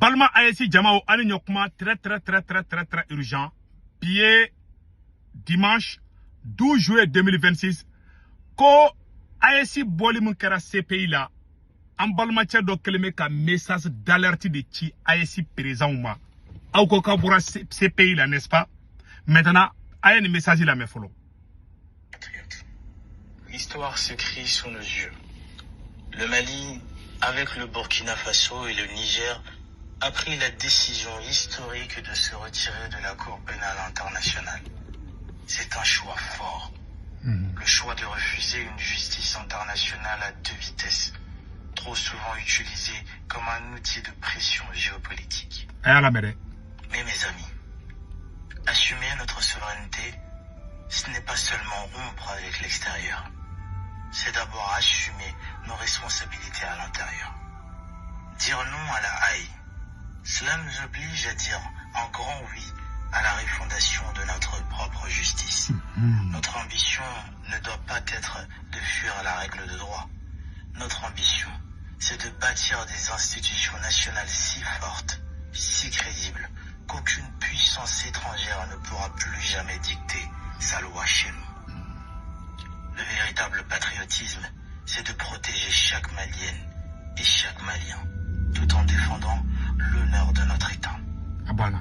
Balima AES jamaw, ani ɲɔkuma, très très très très très très urgent. Bi ye dimanche 12 juillet 2026. Ko AES bɔli min kɛra CPI la, an balimacɛ dɔ kɛlen bɛ ka message d'alerte de ci AES président ma. Aw ko k'aw bɔra CPI la, n'est-ce pas? Maintenant, a ye nin message lamɛn fɔlɔ. Patriotes. L'histoire s'écrit sous nos yeux. Le Mali, avec le Burkina Faso et le Niger, a pris la décision historique de se retirer de la Cour pénale internationale. C'est un choix fort. Le choix de refuser une justice internationale à deux vitesses, trop souvent utilisée comme un outil de pression géopolitique. A y'a lamɛn dɛ. Mais mes amis, assumer notre souveraineté, ce n'est pas seulement rompre avec l'extérieur. C'est d'abord assumer nos responsabilités à l'intérieur. Dire non à La Haye, cela nous oblige à dire un grand oui à la refondation de notre propre justice. Notre ambition ne doit pas être de fuir la règle de droit. Notre ambition, c'est de bâtir des institutions nationales si fortes, si crédibles, qu'aucune puissance étrangère ne pourra plus jamais dicter sa loi chez nous. Le véritable patriotisme, c'est de protéger chaque Malienne et chaque Malien, tout en défendant l'honneur de notre État. A banna.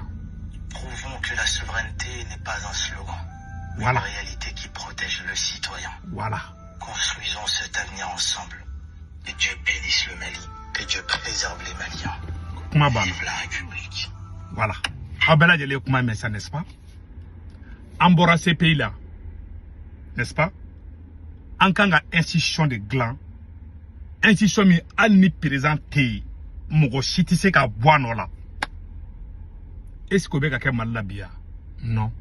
Prouvons que la souveraineté n'est pas un slogan, mais une réalité qui protège le citoyen. Construisons cet avenir ensemble. Que Dieu bénisse le Mali, que Dieu préserve les Maliens. Kuma banna. Vive la République. Voilà, aw bɛɛ lajɛlen ye kuma mɛn sa, n'est-ce pas? An bɔra CPI la, n'est-ce pas? An kan ka institution de dilan, institution min, hali ni président tɛ yen, mɔgɔ si tɛ se ka bɔ a nɔ la. Est ce que o bɛ ka kɛ Mali la bi yan? Non.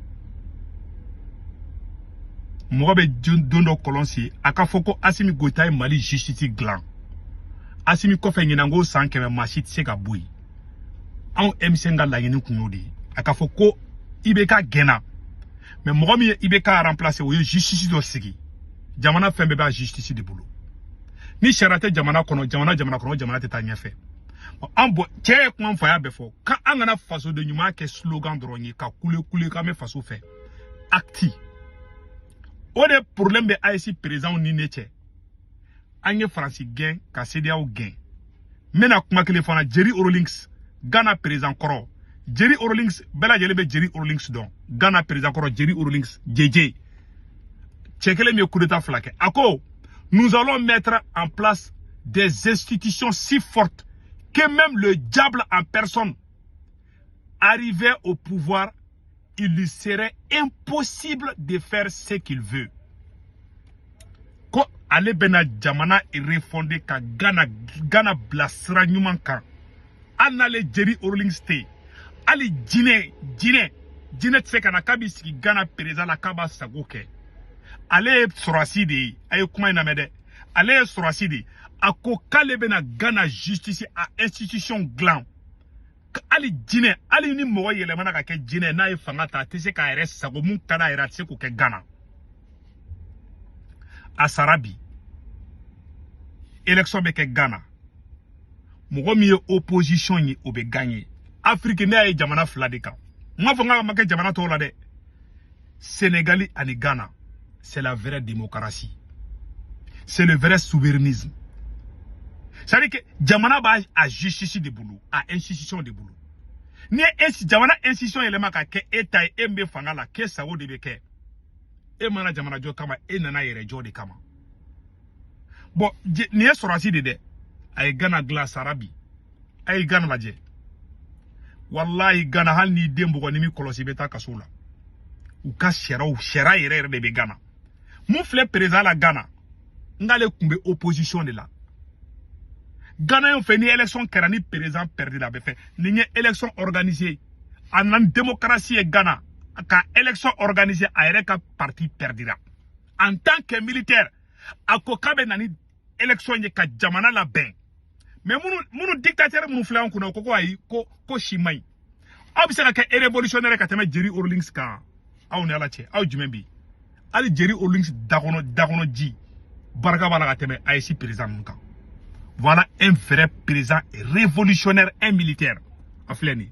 Mɔgɔ bɛ don dɔ kɔlɔn sen a ka fɔ ko Assimi Goïta ye Mali justice dilan. Assimi kɔfɛ, ɲinan ko san 100, maa si tɛ se ka bɔ yen. Anw M5 ka laɲini kun y'o de ye, a ka fɔ ko IBK gɛnna. Mais mɔgɔ min ye IBK remplacer, o ye justice dɔ sigi. Jamana fɛn bɛɛ b'a justice de bolo. Ni sariya tɛ jamana kɔnɔ, jamana kɔnɔ, o jamana tɛ taa ɲɛfɛ. An bɔ cɛ ye kuma fɔ, a y'a bɛɛ fɔ k'an kana fasoden ɲuman kɛ slogan dɔrɔn ye, ka kule kule k'an bɛ faso fɛ. Acte o de problème bɛ AES président ni ne cɛ. An ye Faransi gɛn ka CEDEAO gɛn. N bɛna kuma kelen fana. Jerry Rawlings, Ghana président kɔrɔ Jerry Rawlings, bɛɛ lajɛlen bɛ Jerry Rawlings dɔn. Ghana président kɔrɔ Jerry Rawlings, JJ, cɛ kelen min ye coup d'état fila kɛ, a ko: "Nous allons mettre en place des institutions si fortes que même le diable en personne arrivait au pouvoir, il lui serait impossible de faire ce qu'il veut." Ko ale bɛna jamana refonder ka Ghana bila sira ɲuman kan. Hali n'ale Jerry Rawlings tɛ yen, hali jinɛ tɛ se ka na k'a b'i sigi Ghana président la k'a b'a sago kɛ. Ale ye sɔrɔsi de ye. A ye kuma in lamɛn dɛ. Ale ye sɔrɔsi de ye. A ko k'ale bɛna Ghana justice a institution dilan, hali jinɛ, hali ni mɔgɔ yɛlɛmana ka kɛ jinɛ, n'a ye fanga ta, a tɛ se k'a yɛrɛ sago mun ka d'a yɛrɛ, a tɛ se k'o kɛ Ghana. A sara bi. Élection bɛ kɛ Ghana, mɔgɔ min ye opposition ye, o bɛ gagner. Afrique, ne y'a ye jamana fila de kan. N m'a fɔ n k'a ma kɛ jamana tɔw la dɛ. Sénégali ani Ghana, c'est la vraie démocratie, c'est le vrai souverainisme. C'est à dire que jamana b'a a justice de bolo, a institution de bolo. Ni ye jamana institution yɛlɛma ka kɛ e ta ye, e min bɛ fanga la, k'e sago de bɛ kɛ. E mana jamana jɔ kama, e nana yɛrɛ jɔ de kama. Bon, nin ye sɔrɔsi de dɛ. A ye Ghana dilan, sara bi. A ye Ghana lajɛ. Walahi, Ghana, hali n'i den bugɔ, ni mi kɔlɔsi, i bɛ taa kaso la. U ka sariyaw, sariya yɛrɛ yɛrɛ de bɛ Ghana. Mun filɛ président la Ghana, n k'ale tun bɛ opposition de la. Ghana fɛ, ni élection kɛra, ni président perdu la, a bɛ fɛ ni ye élection organisée. A nana ni démocratie ye Ghana, ka élection organisée, a yɛrɛ ka parti perdira. En tant que militaire, a ko k'a bɛ na ni élection ye ka jamana labɛn. Mais minnu dictateur minnu filɛ an kunna, o ko ko ayi, ko si man ɲi. Aw bɛ se ka kɛ révolutionnaire ka tɛmɛ Jerry Rawlings kan? Aw ni Ala cɛ, aw jumɛn bɛ yen? Hali Jerry Rawlings dakɔnɔ ji barika b'a la ka tɛmɛ AES président ninnu kan. Voilà un vrai président révolutionnaire, un militaire. A filɛ nin ye.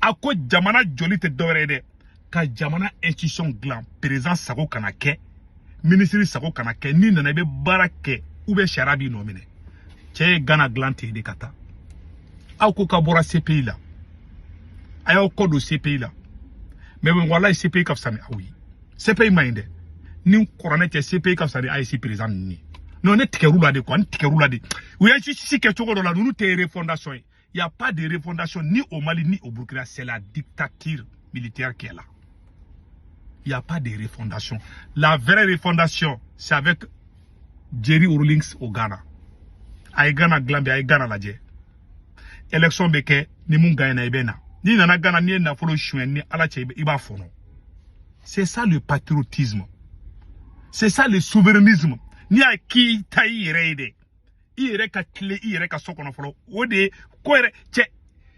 A ko jamana jɔli tɛ dɔwɛrɛ ye dɛ, ka jamana institution dilan, président sago kana kɛ, ministre sago kana kɛ, n'i nana i bɛ baara kɛ ou bien sariya b'i nɔ minɛ. Cɛ ye Ghana dilan ten de ka taa. Aw ko k'a bɔra CPI la, a y'aw kɔ don CPI la, mais walayi, CPI ka fisa ni aw ye. CPI man ɲi dɛ. Ni kuranɛ cɛ, CPI ka fisa ni AES président ninnu ye. Non, ne tigɛr'u la de quoi, n tigɛr'u la de. U ye justice kɛ cogo dɔ la. Ninnu tɛ refondation ye. Il y a pas de refondation ni au Mali ni au Burkina. C'est la dictature militaire qui est là. Il n'y a pas de refondation. La vraie refondation, c'est avec Jerry Rawlings au Ghana. A ye Ghana dilan bi, a ye Ghana lajɛ. Élection bɛ kɛ, ni mun gagnera, i bɛ na. N'i nana Ghana, n'i ye nafolo suɲɛ ni Ala cɛ, i b'a fɔnɔ. C'est ça le patriotisme, c'est ça le souverainisme. N'i y'a k'i ta i yɛrɛ ye dɛ, i yɛrɛ ka tile i yɛrɛ ka so kɔnɔ fɔlɔ, o de ye ko yɛrɛ cɛ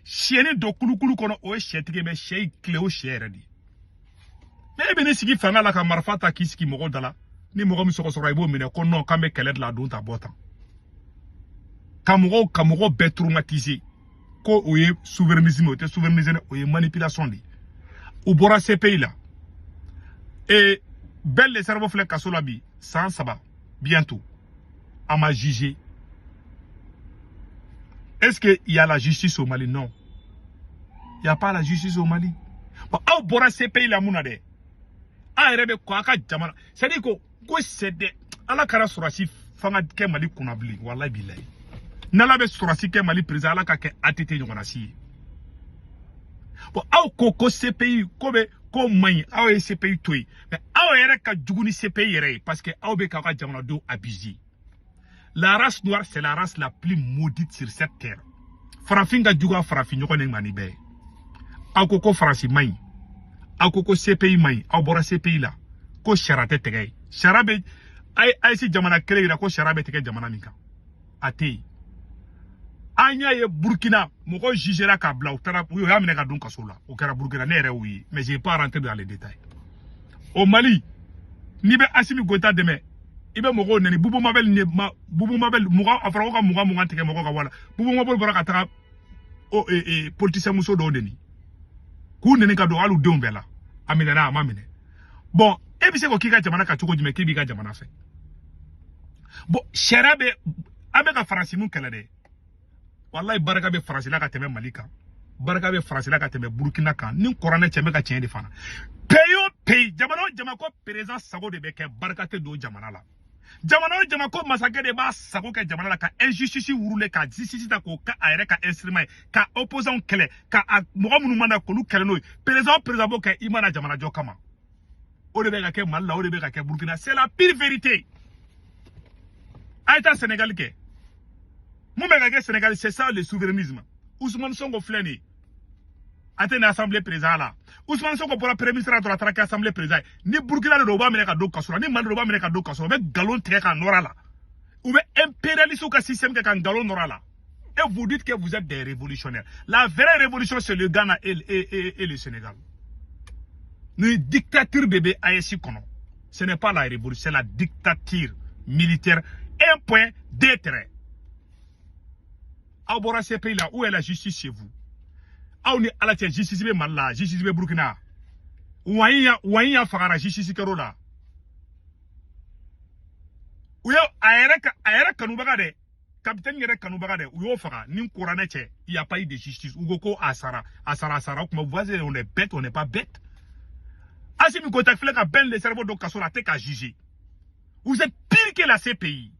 siyɛni don kulukulu kɔnɔ, o ye sɛtigi ye, sɛ y'i tile o sɛ yɛrɛ de ye. Mais e bɛ n'i sigi fanga la ka marifa ta k'i sigi mɔgɔw da la, ni mɔgɔ min sɔgɔsɔgɔ, i b'o minɛ ko non, k'an bɛ kɛlɛ de la, don ta bɔ tan, ka mɔgɔw bɛɛ traumatiser ko o ye souverainisme. O tɛ souverainisme, o ye manipulation de ye. U bɔra CPI la et Ben le Cerveau filɛ kaso la bi san 3 bientôt, a ma jugé. Est-ce qu'il y a la justice au Mali? Non, il n'y a pas la justice au Mali. Bon, aw bɔra CPI la mun na dɛ? A yɛrɛ bɛ kɔ a ka jamana, c'est à dire ko c'est des Ala kana sɔrɔsi fanga kɛ Mali kunna bilen. Walayi bilayi, n'Ala bɛ sɔrɔsi kɛ Mali président, Ala ka kɛ ATT ɲɔgɔnna si ye. Bon, aw ko CPI ko bɛ ko man ɲi, aw ye CPI to yen, mais aw yɛrɛ ka jugu ni CPI yɛrɛ ye, parce que aw bɛ k'aw ka jamanadenw abuser. La race noire, c'est la race la plus maudite sur cette terre. Farafin ka jugu a farafin ɲɔgɔn de ma ni bɛɛ ye. Aw ko Faransi man ɲi, aw ko CPI man ɲi, aw bɔra CPI la ko sariya tɛ tigɛ ye. Sariya bɛ a ye AES jamana kelen yira ko sariya bɛ tigɛ jamana min kan, a tɛ yen. An y'a ye Burkina, mɔgɔw jugera k'a bila, u taara u y'a minɛ ka don kaso la. O kɛra Burkina, ne yɛrɛ y'o ye, mais je vais pas rentrer dans les détails. Au Mali, n'i bɛ Assimi Goïta dɛmɛ, i bɛ mɔgɔw nɛni. Boubou Mabel ni ma Boubou Mabel 20, a fɔra ko ka 20 20 tigɛ mɔgɔw ka wala. Boubou Mabel bɔra ka taga o politicien muso dɔw nɛni, k'u nɛni ka don hali u denw bɛɛ la. A minɛna, a ma minɛ. Bon, e bɛ se k'o k'i ka jamana kan cogo jumɛn k'i b'i ka jamana fɛ? Bon, sariya bɛ, an bɛ ka Faransi mun kɛlɛ dɛ? Walayi, barika bɛ Faransi la ka tɛmɛ Mali kan, barika bɛ Faransi la ka tɛmɛ Burukina kan. Ni kuranɛ cɛ, n bɛ ka tiɲɛ de fana. Pays o pays, jamana o jamana ko président sago de bɛ kɛ, barika tɛ don jamana la. Jamana o jamana ko masakɛ de b'a sago kɛ jamana la, ka injustice wurule, ka justice ta k'o kɛ a yɛrɛ ka instrument ye, ka opposant kɛlɛ, ka a mɔgɔ minnu mana k'olu kɛlɛ n'o ye. Président o président b'o kɛ, i mana jamana jɔ kama. O de bɛ ka kɛ Mali la, o de bɛ ka kɛ Burukina. C'est la pire vérité. A ye taa Sénégal kɛ. Mun bɛ ka kɛ Sénégal? C'est ça le souverainisme. Ousmane Sonko filɛ nin ye, a tɛ nin assemblée président la. Ousmane Sonko bɔra premier ministre dɔrɔn, a taara kɛ assemblée président ye. Ni Burukina de don, u b'a minɛ ka don kaso la. Ni Mali don, u b'a minɛ ka don kaso la. U bɛ nkalon tigɛ ka nɔrɔ a la. U bɛ impérialiste ka système kɛ ka nkalon nɔrɔ a la. Et vous dites que vous êtes des révolutionnaires. La vraie révolution, c'est le Ghana et le Sénégal. Ni dictature de bɛ AES kɔnɔ, ce n'est pas la révolution, c'est la dictature militaire. Un point, deux traits. Aw bɔra CPI la, où est la justice chez vous? Aw ni Ala cɛ, justice bɛ Mali la, justice bɛ Burukina? Wayi ya fagara, justice kɛr'o la. U ye a yɛrɛ kanubaga dɛ, capitaine yɛrɛ kanubaga dɛ, u y'o faga. Ni kuranɛ cɛ, il y a pas eu de justice. U ko ko a sara, a sara, a sara. O tuma, voisin, on est bête, on n'est pas bête. Assimi Goïta filɛ ka Ben le Cerveau don kaso la, a tɛ ka juger. Vous êtes pire que la CPI.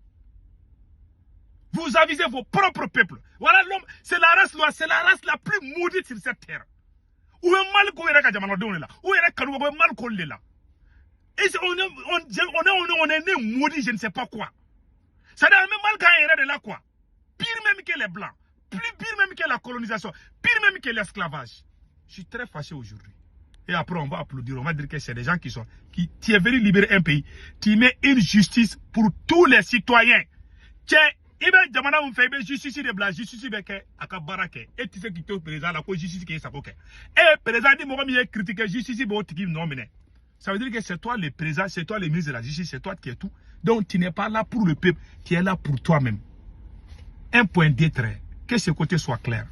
Vous avisez vos propres peuples. Voilà l'homme, c'est la race noire, c'est la race la plus maudite sur cette terre. U bɛ Mali ko yɛrɛ ka jamanadenw de la, u yɛrɛ kanu, u bɛ Mali ko de la. Et on est né maudit, je ne sais pas quoi. C'est-à-dire, an bɛ Mali k'an yɛrɛ de la quoi. Pire même que les Blancs, plus pire même que la colonisation, pire même que l'esclavage. Je suis très fâché aujourd'hui. Et après, on va applaudir, on va dire que c'est des gens qui sont... Qui, tu es venu libérer un pays, tu mets une justice pour tous les citoyens. Tiens, i bɛ jamana mun fɛ, i bɛ justice de bila, justice bɛ kɛ a ka baara kɛ. E tɛ se k'i to président la ko justice k'e sago kɛ. E ye président, ni mɔgɔ min ye critiquer, justice b'o tigi nɔ minɛ. Ça veut dire que c'est toi le président, c'est toi le ministre de la justice, c'est toi qui es tout. Donc tu n'es pas là pour le peuple, tu es là pour toi-même. Un point, deux traits. Que ce côté soit clair.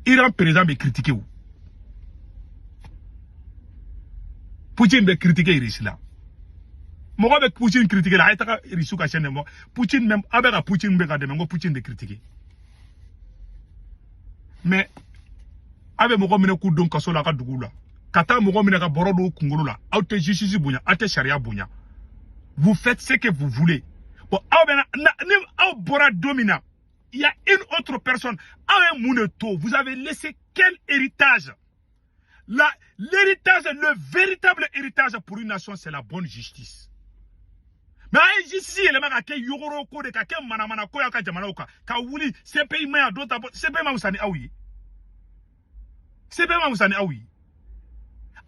Iran président bɛ critiquer o. Poutine bɛ critiquer Russie la. Mɔgɔ bɛ Poutine critiquer la, a ye taga Russie ka chaîne mɔ. Poutine même a bɛ ka Poutine bɛ ka dɛmɛ, n ko Poutine de critiquer. Mais a bɛ mɔgɔ minɛ k'u don kaso la a ka dugu la. Ka taa mɔgɔ minɛ ka bɔrɔ don u kunkolo la. Aw tɛ justice bonya, aw tɛ sariya bonya. Vous faites ce que vous voulez. Bon, aw bɛ na ni aw bɔra don min na, il y a une autre personne. Aw ye mun de to? Vous avez laissé quel héritage? L'héritage, le véritable héritage pour une nation, c'est la bonne justice. Mais a ye justice yɛlɛma ka kɛ yogoro ko de, ka kɛ manamana ko y'aw ka jamanaw kan, ka wuli CPI ma yan, dɔ ta bɔ CPI ma wusa ni aw ye. CPI ma wusa ni aw ye.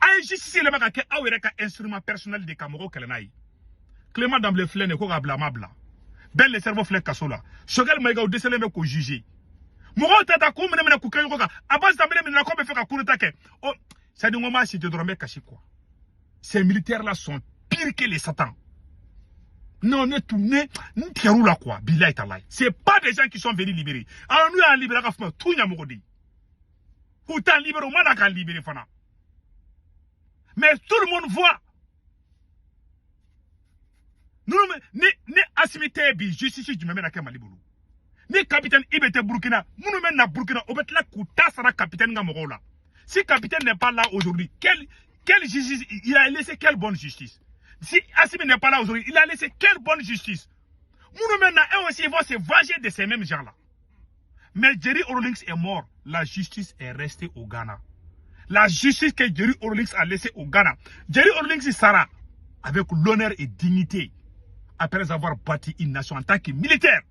A ye justice yɛlɛma ka kɛ aw yɛrɛ ka instrument personnel de ka mɔgɔw kɛlɛ n'a ye. Clément Dembélé filɛ nin ye ko k'a bila, a ma bila. Ben le cerveau filɛ kaso la. Choguel Maïga o dɛsɛlen bɛ k'o juger. Mɔgɔw tɛ taa k'u minɛ minɛ k'u kɛ ɲɔgɔn kan. Abbas Dembélé minɛ ko bɛ fɛ ka coup d'état kɛ. Oh, c'est à dire n ko n b'a citer dɔrɔn n bɛ kasi quoi. Ces militaires là sont pires que les satans. Non, ne tout ne n tigɛr'u la quoi. Bilahi talahi. C'est pas des gens qui sont venus libérer. Alors nous y'an libérer ka fɔ tout ɲamɔgɔ de. K'u t'an libérer, u ma na k'an libérer fana. Mais tout le monde voit. Nous, ni Assimi tɛ bi, justice jumɛn bɛna kɛ Mali bolo? Ni capitaine IB tɛ Burkina, minnu bɛ na Burkina, o bɛ tila k'u ta sara capitaine ka mɔgɔw la. Si capitaine n'est pas là aujourd'hui, quelle justice? Il a laissé quelle bonne justice? Si Assimi n'est pas là aujourd'hui, il a laissé quelle bonne justice? Minnu bɛ na, eux aussi, ils vont se venger de ces mêmes gens-là. Mais Jerry Rawlings est mort. La justice est restée au Ghana. La justice que Jerry Rawlings a laissée au Ghana. Jerry Rawlings sara avec l'honneur et dignité après avoir bâti une nation en tant que militaire.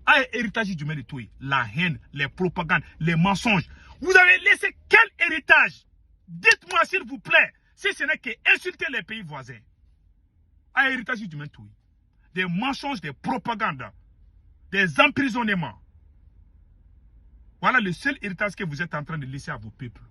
A héritage du de tout. La haine, les propagandes, les mensonges. Vous avez laissé quel héritage? Dites-moi s'il vous plaît, si ce n'est que insulter les pays voisins. A héritage du tout. Des mensonges, des propagandes, des emprisonnements. Voilà le seul héritage que vous êtes en train de laisser à vos peuples.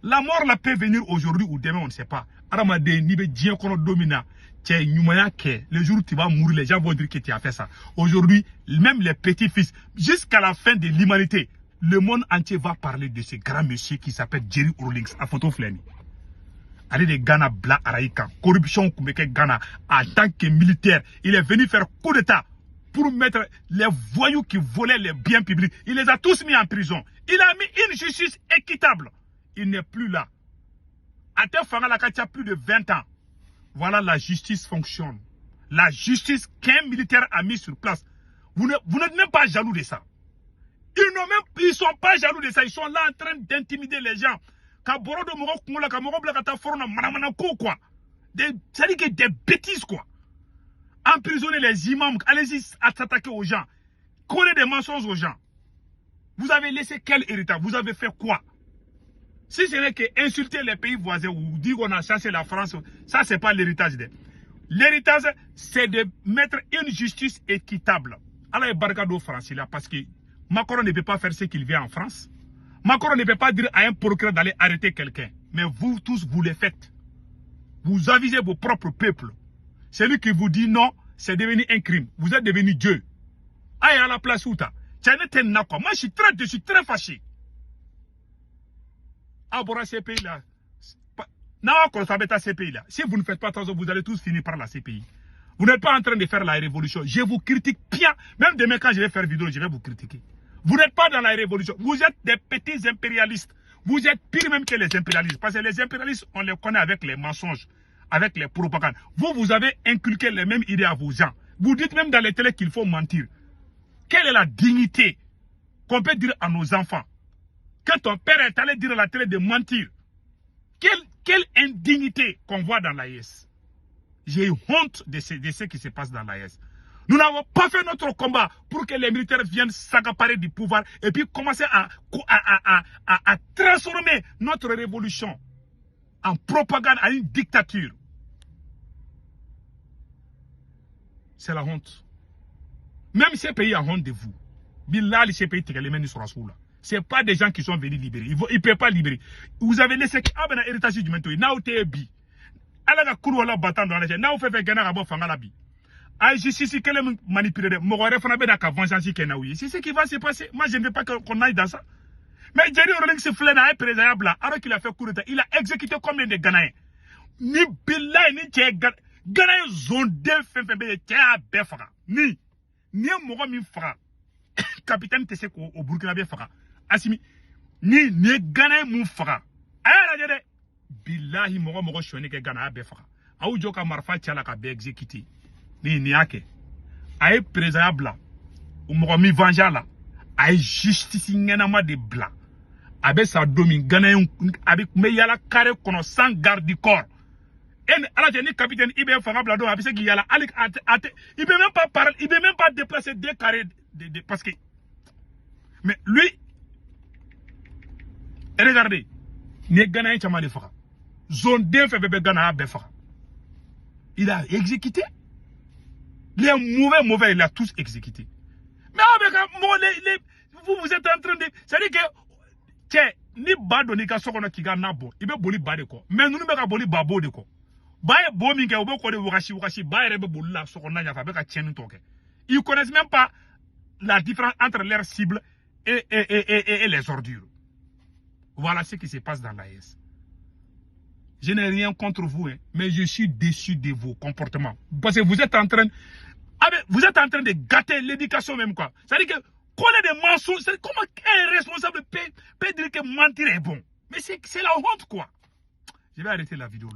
La mort la peut venir aujourd'hui ou demain, on ne sait pas. Adamaden, n'i bɛ diɲɛ kɔnɔ don min na, cɛ ɲumanya kɛ, le jour où tu vas mourir, les gens vont dire que tu as fait ça. Aujourd'hui, même les petits-fils, jusqu'à la fin de l'humanité, le monde entier va parler de ce grand monsieur qui s'appelle Jerry Rawlings. A photo filɛ nin. Ale de Ghana bila arayi kan. Corruption tun bɛ kɛ Ghana en tant que militaire. Il est venu faire coup d'état pour mettre les voyous qui volaient les biens publics. Il les a tous mis en prison. Il a mis une justice équitable. Il n'est plus là. A tɛ fanga la ka ca plus de 20 ans. Voilà, la justice fonctionne. La justice qu'un militaire a mis sur place. Vous n'êtes même pas jaloux de ça. Ils sont pas jaloux de ça. Ils sont là en train d'intimider les gens. Ka bɔrɔ don mɔgɔ kunkolo la, ka mɔgɔ bila ka taa foro na, manamana ko quoi. C'est-à-dire que des bêtises quoi. Emprisonner les imams, allez-y s'attaquer aux gens. Coller des mensonges aux gens. Vous avez laissé quel héritage? Vous avez fait quoi? Si ce n'est que insulter les pays voisins ou dire qu'on a chassé la France, ça c'est pas l'héritage. L'héritage, c'est de mettre une justice équitable. Allah ye barika don France la, parce que Macron ne peut pas faire ce qu'il veut en France. Macron ne peut pas dire à un procureur d'aller arrêter quelqu'un. Mais vous tous, vous le faites. Vous avisez vos propres peuples. Celui qui vous dit non, c'est devenu un crime. Vous êtes devenu Dieu. Aïe à la place où t'as. Moi, je suis très fâché. Ah, bon, ces pays-là. Non, quand ça va être ces pays-là. Si vous ne faites pas attention, vous allez tous finir par la CPI. Vous n'êtes pas en train de faire la révolution. Je vous critique bien. Même demain, quand je vais faire vidéo, je vais vous critiquer. Vous n'êtes pas dans la révolution. Vous êtes des petits impérialistes. Vous êtes pire même que les impérialistes. Parce que les impérialistes, on les connaît avec les mensonges, avec les propagandes. Vous, vous avez inculqué les mêmes idées à vos gens. Vous dites même dans les télés qu'il faut mentir. Quelle est la dignité qu'on peut dire à nos enfants? Que ton père est allé dire à la télé de mentir. Quelle indignité qu'on voit dans l'AES. J'ai honte de ce qui se passe dans l'AES. Nous n'avons pas fait notre combat pour que les militaires viennent s'accaparer du pouvoir et puis commencer à transformer notre révolution en propagande, à une dictature. C'est la honte. Même ces pays ont honte de vous. Bilal, ces pays, ce n'est pas des gens qui sont venus libérer. Ils ne peuvent pas libérer. Vous avez laissé un héritage du mentor. N'a bi. Ala ka kuru wala batan don ala cɛ n'aw fɛn fɛn gɛnna ka bɔ fanga la bi A ye justice kelen min manipuler dɛ, mɔgɔ wɛrɛ fana bɛ na ka vengeance kɛ n'aw ye. C'est ce qui va se passer. Moi, je ne veux pas qu'on aille dans ça. Mais Jerry Rawlings filɛ nin ye, a ye président bila alors qu'il a fait coup d'état. Il a exécuté combien de Ghanéens? Ni bilayi, ni cɛ ye Ghana ye zonden fɛn fɛn bɛ yen, cɛ y'a bɛɛ faga. Ni ye mɔgɔ min faga, capitaine tɛ se k'o o Burkinabé faga. Asimi ni ye Ghana ye mun faga, a y'a lajɛ dɛ. Bilahi, mɔgɔ sonyɛni kɛ Ghana, a y'a bɛɛ faga. A y'u jɔ ka marifa ci a la ka bɛɛ exécuter. Ni nin y'a kɛ, a ye président bila, mɔgɔ min venger a la, a ye justice ɲɛnama de bila. A bɛ sa don min, Ghana a bɛ kun bɛ yala carré kɔnɔ sans garde du corps. E ni ala cɛ, ni capitaine i bɛ fanga bila don, a bɛ se k'i yala hali a tɛ, il peut même pas parler, il peut même pas déplacer deux carrés de parce que, mais lui, regardez, nin ye Ghanéen caman de faga. Zone den fɛn fɛn bɛ Ghana, a y'a bɛɛ faga. Il a exécuté les mauvais mauvais, il a tous exécuté. Mais avec un mot, les vous, vous êtes en train de, c'est à dire que cɛ, ni ba donn'i ka so kɔnɔ k'i ka na bɔ, i bɛ boli ba de kɔ. Mais ninnu bɛ ka boli ba bo de kɔ. Ba ye bo min kɛ, u bɛ k'o de wagasi wagasi. Ba yɛrɛ bɛ boli la so kɔnɔna ɲɛfɛ, a bɛ ka tiɲɛni tɔ kɛ. Ils connaissent même pas la différence entre leur cible et les ordures. Voilà ce qui se passe dans l'AES. Je n'ai rien contre vous, hein, mais je suis déçu de vos comportements. Parce que vous êtes en train, ah ben, vous êtes en train de gâter l'éducation même, quoi. C'est-à-dire que coller des mensonges, c'est comment un responsable peut dire que mentir est bon? Mais c'est la honte, quoi. Je vais arrêter la vidéo.